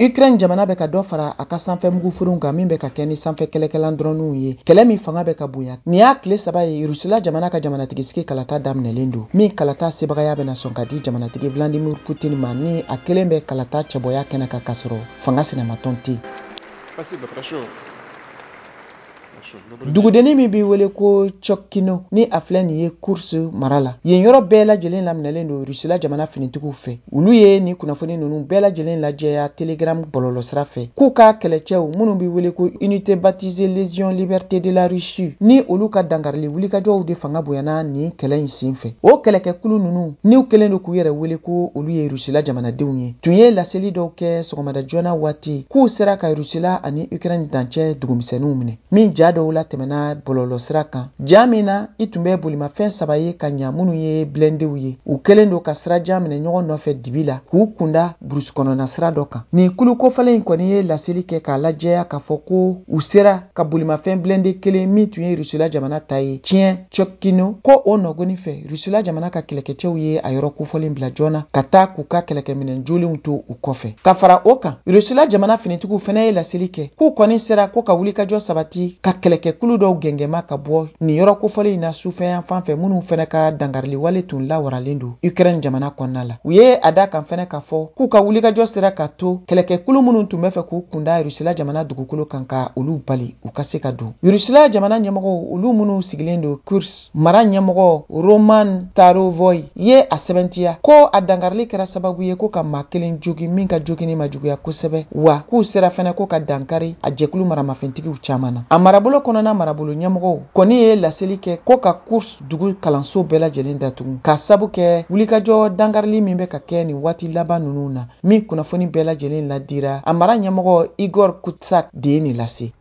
Ukraine jamana bɛ ka dɔ fara a ka sanfɛ mugufurinw kan min bɛ ka kɛ ni sanfɛ kɛlɛkɛlan dɔrɔninw ye, kɛlɛ min fanga bɛ ka bonya. Nin y'a tile 3 ye Rusila jamana ka jamanatigisigi kalata daminɛlen don, min kalata sebagaya bɛna sɔn ka di jamanatigi Vladimir Putin ma ni a kelen bɛ kalata cɛbɔya kɛnɛ kan k'a sɔrɔ fanga sinamatɔn tɛ yen. Dugudennin min b'i wele ko Tchotkino ni a filɛ nin ye Kursk mara la, yen yɔrɔ bɛɛ lajɛlen laminɛlen don Rusila jamana finitigiw fɛ. Olu ye nin kunnafoni ninnu bɛɛ lajɛlen lajɛya Telegram bɔlɔlɔsira fɛ k'u ka kɛlɛcɛw minnu b'i wele ko Unité baptisée Légion Liberté de la Russie ni olu ka dankarili wulikajɔw de fanga bonyana nin kɛlɛ in sen fɛ. O kɛlɛkɛkulu ninnu n'u kɛlen don k'u yɛrɛ wele ko olu ye Rusila jamanadenw ye, tun ye laseli dɔw kɛ sɔgɔmada joona waati k'u sera ka Rusila ani Ukraine dancɛ dugumisɛnninw minɛ, min ja dɔw la tɛmɛna bɔlɔlɔsira kan. Ja min na i tun bɛ bolimafɛn 3 ye ka ɲa minnu ye blindéw ye, u kɛlen don ka sirajan minɛ ɲɔgɔn nɔfɛ dibi la k'u kunda burusi kɔnɔna sira dɔ kan. Nin kulu kofɔlen in kɔni ye laseli kɛ k'a lajɛya k'a fɔ ko u sera ka bolimafɛn blindé kelen min tun ye Rusila jamana ta ye tiɲɛ Tchotkino, ko o nɔgɔni fɛ Rusila jamana ka kɛlɛkɛcɛw ye a yɔrɔ kofɔlen bila joona ka taa k'u ka kɛlɛkɛminɛn jolenw to u kɔfɛ. Ka fara o kan, Rusila jamana finitigiw fɛnɛ ye laseli kɛ k'u kɔni sera ko ka wulikajɔ sabati ka kɛlɛkɛkulu dɔw gɛngɛma ka bɔ nin yɔrɔ kofɔlen in na sufɛyan fan fɛ minnu fɛnɛ ka dankariliwale tun lawaralen don Ukraine jamana kɔnɔna la. U ye a da kan fɛnɛ k'a fɔ k'u ka wulikajɔ sera ka to kɛlɛkɛkulu minnu tun bɛ fɛ k'u kunda Rusila jamana dugukolo kan ka olu bali u ka se ka don. Rusila jamana ɲɛmɔgɔw, olu minnu sigilen don Kursk mara ɲɛmɔgɔ Roman Starovoy ye a sɛbɛntiya ko a dankarili kɛra sababu ye ko ka maa kelen jogin min ka joginni ma juguya kosɛbɛ, wa k'u sera fɛnɛ ko ka dankari a jɛkulu maramafɛntigiw caman na. A marabolo kɔnɔna marabolo ɲɛmɔgɔw kɔni ye laseli kɛ ko ka Kursk dugu kalanso bɛɛ lajɛlen datugu k'a sabu kɛ wulikajɔ dankarili min bɛ ka kɛ nin waati laban ninnu na, min kunnafoni bɛɛ lajɛlen ladira a mara ɲɛmɔgɔ Igor Kutsak de ye nin lase.